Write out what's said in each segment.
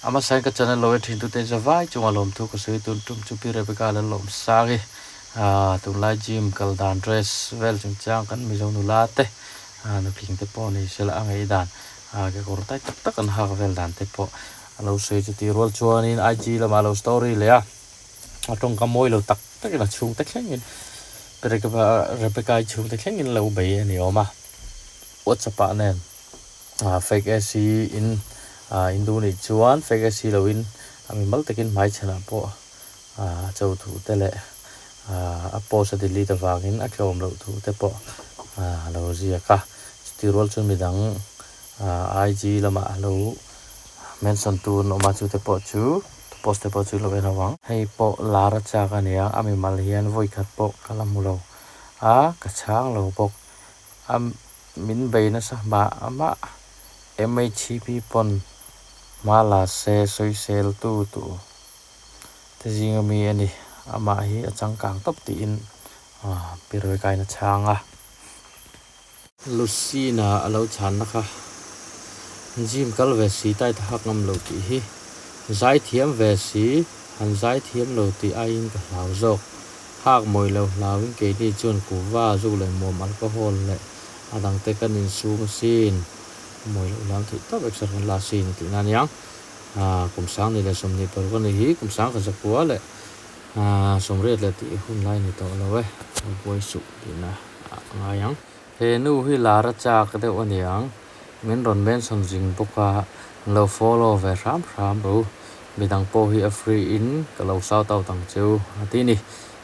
A hmasain ka channel lo en thin tute in zavai chunga lawmthu ka sawi tun tum chu Pi Rebecca Lalawmsang i tunlai gym kal dan dress vel chungchang kan Mizo nula te nutling te pawh ni sela a ngaih dan kekawr tai tak tak an hak vel dan te pawh a lo sawi chu tih rual chuanin IG lamah a lo story leh a a tawngkam mawi lo tak takin a chhungte thlengin Pi Rebecca i chhungte thlengin lo bei a ni awm a WhatsApp ah nen. Fake AC in in duh nih chuan fake AC lo in a mimal takin hmai chhanah pawh a cho thu te leh a post a delete avangin a tlawm loh thu te pawh a lo ziak a. Chutih rual chuan midang IG lamah a lo mention tu an awm a, chute pawh chu post te pawh chu lo en ho ang. Hei pawh lar a chak a nia, a mimal hian vawikhat pawh ka la hmu lo a, ka chhang lo bawk. A Min bei nasa mah mah. MHP pawn hma la se sawisel tu tu te zinga mi a ni. Amah hi a changkang tawp tiin Pi Rawikain a chhang a. Lucina a lo chhanna kha gym kal ve si tai ta hak ngam lo tih hi zaithiam ve si han zaithiam lo tih aiin ka hlau zawk. Hak mawi lo hlauin keini chuan kuhva, zuk leh muam, alcohol leh a dangte kan insum asin. Mawi loh hlau theih tawp exer kan la asin a tihna aniang. Kum sang ni leh 26 a ni hi, kum sang ka zakua leh 80 leh tih hun lai ni tawh lo e, lo buai suh tihna a ngai ang. He nu hi lar a chak deuh aniang, min rawn mention zing bawk a, an lo follow ve hram hram ru, midang pawh hi a free in ka lo shout out ang cheu a ti ni.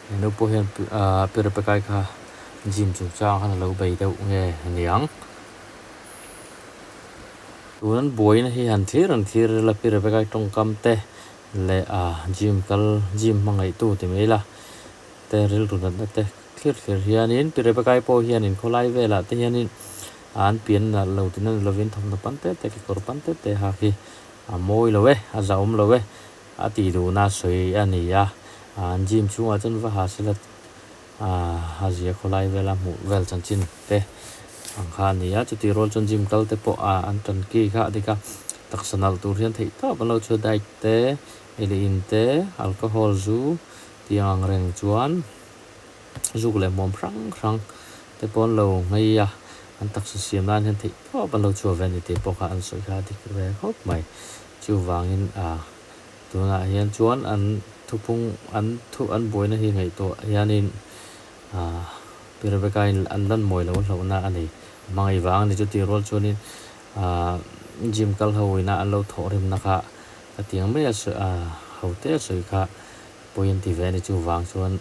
He nu pawh hian Pi Rebecca-i kha gym chungchang khan a lo bei deuh nge aniang. Tun an buaina hi han thlir han thlir ila Pi Rebecca-i tawngkam te leh gym kal gym hmangaihtu ti mai ila te rilru natna te thlir thlir hianin Pi Rebecca-i pawh hianin khawlai velah te hianin an pian nalh lo tina ni lovin thawmhnaw pan te te kekawr pan te te hak hi a mawi lo e, a zahawm lo e a tih duhna sawi a ni a, an gym chhungah chuan va ha sela a zia khawlai vela hmuh vel chanchin te ang kha a ni a, chutih rual chuan gym kal te pawh an tan ki kha a dik a, taksa nalh tur hian theih tawp an lo chhuah diet te, ei leh in te, alcohol zu Tiang ang reng chuan zuk leh hmuam hrang hrang te pawh an lo nghei a, an taksa siam nan hian theih tawp an lo chhuah ve a ni tih pawh kha an sawi kha a dik ve khawp mai. Chuvangin ah tunah hian chuan an thupung an thu an buaina hi ngaihtuah hianin ah Pi Rebecca in an lan mawi lo hlauhna a nei. A hmangaih vang a ni chu tih rual chuanin ah gym kal ho ina an lo thawhrimna kha ka tiang mai a sawi ah ho te a sawi kha Pawi an ti ve a ni chuvang chuan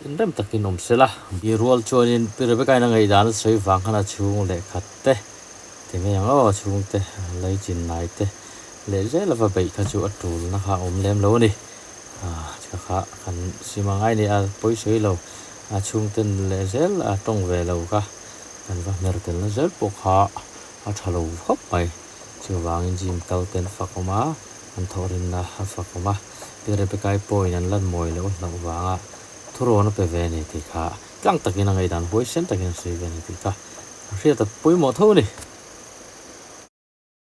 inrem takin awm se la. I rual chuanin Pi Rebecca-in a ngaihdan a sawi vang khan a chhung leh khat te ti mai ang aw, a chhung te lei chin nai te leh zel a va beih kha chu a tulna kha a awm lem lo a ni. Kha kha kan sim a ngai ni a pawi sawi lo, a chhung ten leh zel a tawng ve lo kha kan va hmer telna zel pawh kha a tha lo khawp mai. Chuvangin gym kal ten fak awm a, an thawhrimna a fak awm a. Pi Rebecca-i pawhin an lan mawi loh hlauh vanga thurawn a pe ve a ni tih kha tlang takin a ngaihdan huaisen takin a sawi ve a ni tih kha a hriat a pawimawh tho a ni.